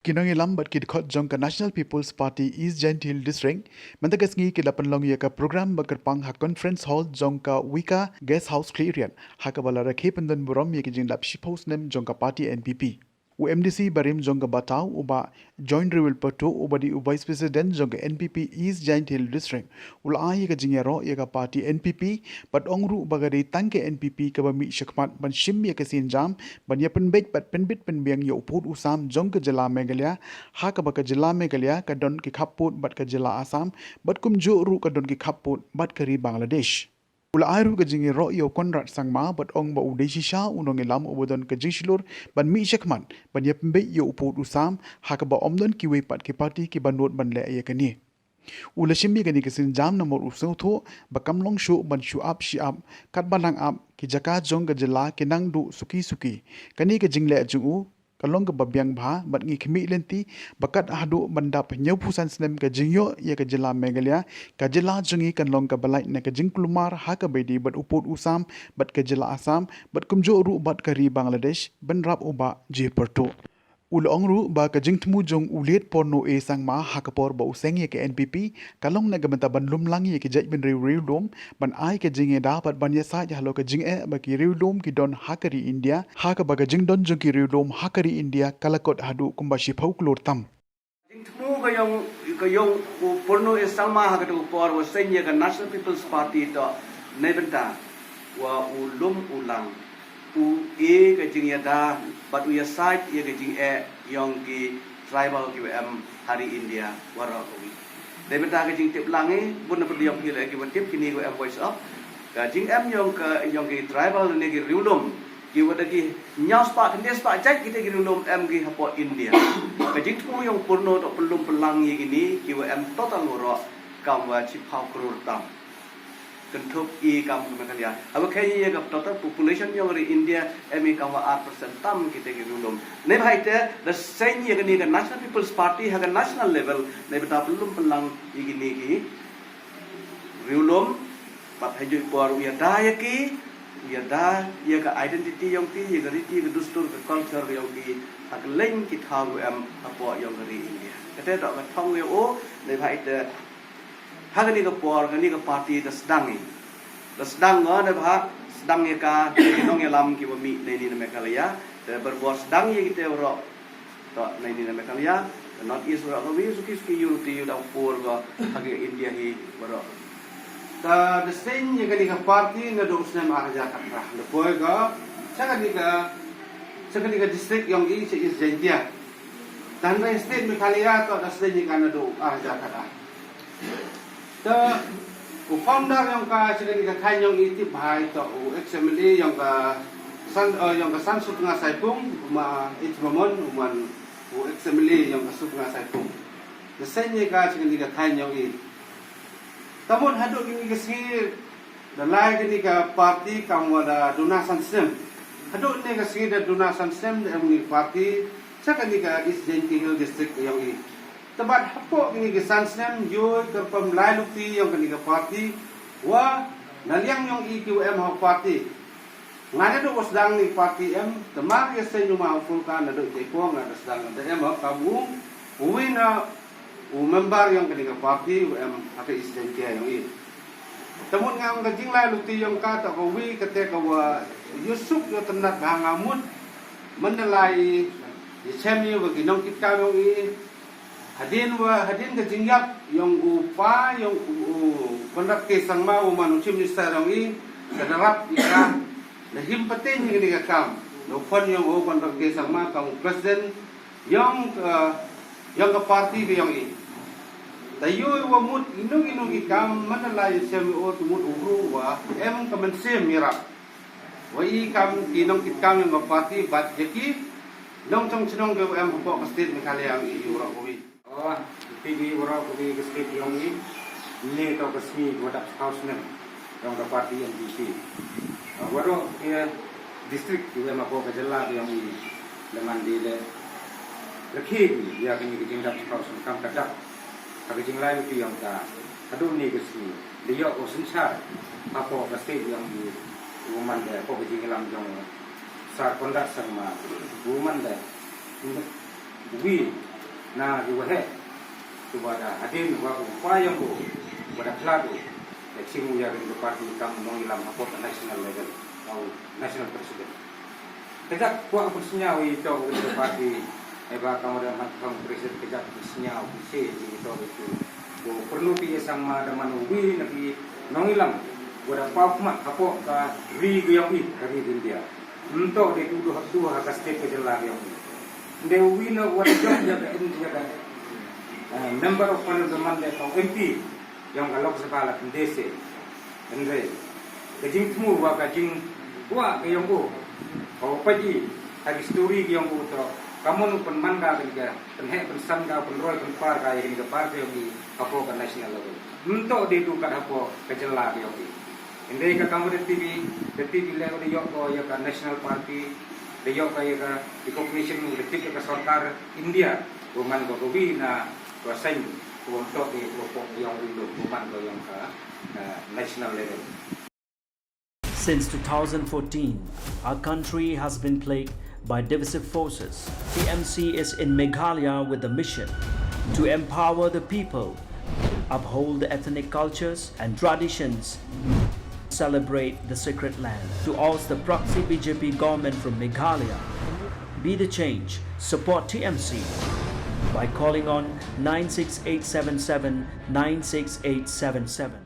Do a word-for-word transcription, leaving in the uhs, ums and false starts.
Ki nongïalam bad ki dkhot jong ka National People's Party East Jaintia Hills District mynta ka sngi ki la pynlong ïa ka program ba kyrpang ha Conference Hall jong ka Wika Guest House Khliehriat, ha kaba la rakhe pyndon burom ïa ki jinglap shiphew snem jong ka party N P P. U M D C barim jong ka Bataw, u Bah Joinrewel Pyrtuh, uba dei u Vice President jong ka N P P East Jaintia Hills District, u la ai ïa ka jingïaroh ïa ka party N P P, bad ong ruh ba ka dei tang ka N P P kaba mih shakhmat ban shim ïa ka sienjam ban ïa pynbeit bad pynbit pynbiang ïa u pud u sam jong ka jylla Meghalaya, ha kaba ka jylla Meghalaya ka don ki khappud bad ka jylla Assam, bad kumjuh ruh ka don ki khappud bad ka ri Bangladesh. U la ai ruh ka jingïaroh ïa u Conrad Sangma bad ong ba u dei shisha u nongïalam uba don ka jingshlur ban mih shakhmat ban ïa pynbeit ïa u pud u sam, ha kaba ym don kiwei pat ki party kiba nud ban leh ïa kane. U la shim ïa kane ka sienjam namar u sngewthuh ba kam long shuh ban shu ap shi ap, katba nang ap ki jaka jong ka jylla ki nang duh suki suki. Kane ka jingleh jong u ka long kaba biang bha bad ngi khmih lynti ba kat haduh ban dap hynñiewphew san snem ka jingïoh ïa ka jylla Meghalaya, ka jylla jong ngi kan long kaba lait na ka jingkulmar ha kaba ïadei bad u pud u sam bad ka jylla Assam, bad kumjuh ruh bad ka ri Bangladesh, bynrap u Bah J Pyrtuh. U la ong ruh ba ka jingthmu jong u Liet Purno A Sangma ha ka por ba u seng ïa ka N P P ka long na ka bynta ban lum lang ïa ki jaitbynriew riewlum, ban ai ka jingïada bad ban ïasaid halor ka jingeh ba ki riewlum ki don ha ka ri India, ha kaba ka jingdon jong ki riewlum ha ka ri India ka la kot haduh kumba shiphew klur tam. Jingthmu ka ïong, ka ïong u Purno A Sangma ha katei ka por ba u seng ïa ka National People's Party to na ka bynta ba u lum u lang, u ai ka jingïada bad u ïasaid ïa ka jingeh ïong ki tribal kiba em ha ri India waroh kawi. Dei bynta ka jingtip lang i, bun na pdeng ïong phi leh kiba tip kine kiba em WhatsApp. Ka jingem ïong ka, ïong ki tribal ne ki riewlum kiba da ki hynñiew spah, khyndiat spah jait kita ki riewlum em ki hapoh India. Ka jingthmu ïong Purno to pynlum pynlang ïa kine kiba em total waroh kam wa shiphew klur tam. Kynthup i kam ka Meghalaya. Haba khie ïa ka total population ïong ri India em i kam wa ar percent tam kita ki riewlum. Neibhah ite da seng ïa kane ka National People's Party ha ka national level, neibynta pynlum pynlang ïa kine ki riewlum, bad ha juh i por u ïada ïa ki, u ïada ïa ka identity ïong ki, ïa ka riti, ka dustur, ka culture ïong ki, ha kylleng ki thaw kiba em hapoh ïong ka ri India. Kata to ka thong ïa u, neibhah ite ha kane ka por, kane ka party da sdang i. Da sdang nga, neibhah sdang ïa ka, ki nongïalam kiba mih na ine na Meghalaya, te barabor sdang ïa kita waroh. To na ine na Meghalaya, North East waroh kawi, suki suki ïu ruh te ïu dang por ka ha ka India hi waroh. Te da seng ïa kane ka party naduh u snem ar hajar khatphra. Da poi ka sha kane ka, sha kane ka district ïong i sha East Jaintia. Te hynrei state Meghalaya to da seng ïa ka naduh ar hajar khatar. Te u founder ïong ka sha kane ka thaiñ ïong i tip bha i to u ex M L A ïong ka San, eh, ïong ka San Sutnga Saipung, u ma H Mamon, u man u ex M L A ïong ka Sutnga Saipung. Da seng ïa ka sha kane ka thaiñ ïong i. Te mut haduh kine ki sngi da lai kane ka party kam wa da duna san snem. Haduh kine ki sngi da duna san snem da em kane ka party sha kane ka East Jaintia Hills District ïong i. Te bad hapoh kine ki san snem ïoh ka rukom lai luti ïong kane ka party wa na liang ïong i kiwa em ha party. Nga naduh wa sdang kane ka party em, te mar ïa seiñ u ma u Fulka naduh i te i por nga da sdang da em ha ka bu, uwi na u member ïong kane ka party u em ha ka East Jaintia ïong i. Te mut nga ong ka jinglai luti ïong ka to ka wi kata ka wa ïoh suk ïoh tynnat bha nga mut. Mynta lai i chem ïa wa ki nongkitkam ïong i. Hadien wa, hadien ka jingïap ïong u pa ïong u, u Conrad K Sangma u man u Chief Minister ïong i, ka da rap i ka da him pateng ïa kane ka kam. Da u phon ïong u Conrad K Sangma kam u president ïong ka, ïong ka party ka ïong i. Te ïoh i wa mut ino ino ki kam man la ïa sem ïa u te mut u bru wa em ka mynsiem ïarap. Wa i kam ki nongkitkam ïong ka party bad ïa ki nongchong chnong ki wa em hapoh ka state Meghalaya ïong i ïa u rok u wi. Oh, phi ki waroh ki ka state ïong i, ne to ka sngi wa dap spah snem ïong ka party N P P. Ah, waroh ki district ki wa em hapoh ka jylla ïong i, le man di le rakhe ki ïa kani ka jingdap spah snem kam ka dap. Ha ka jinglai luti ïong ka haduh ne ka sngi da ïoh u synshar hapoh ka state ïong i, u man da hapoh ka jingïalam jong Sir Conrad Sangma, u man da u wi Na ki waheh, tu ba da hadien wa u pa yong u, wa da khlad u, da chim u ya ka party kam nongïalam hapoh ka national level, ka u national president. Kajak kwah pynsñiaw i to u ka party, eh ba kam da man kam president kajak pynsñiaw pynse i to u. Ko perlu pi sang ma da man u wi na ki nongïalam, wa da paw khmat hapoh ka ri ka yong i, ka ri India. Nto de tu du ha tu ha ka state ka jylla ka yong i. Nde u wi na wa da jong ya ka, ya ka, eh, member of parliament de ka M P yong ka Lok Sabha la kynde se. Hynrei ka jingthmu wa ka jingkwah ka yong u, ka u pait i ha ki story ka yong u to, ka mon u pynman ka ka pynheh pynsan ka pynroi pynpar ka ya ka party yong i hapoh ka national level. Nto de tu ka hapoh ka jylla ka yong i. Hynrei ka kam da T V, da T V le da yoh ko ya ka national party, da yoh ka ya ka recognition, da tip ya ka sorkar India, ko man ko ko wi na ko sign, ko to de ko ko yong ri ko man ko yong ka, eh, national level. Since two thousand fourteen, our country has been plagued by divisive forces. T M C is in Meghalaya with the mission to empower the people, uphold the ethnic cultures and traditions, celebrate the sacred land. To oust the proxy B J P government from Meghalaya, be the change, support T M C by calling on nine six eight seven seven nine six eight seven seven.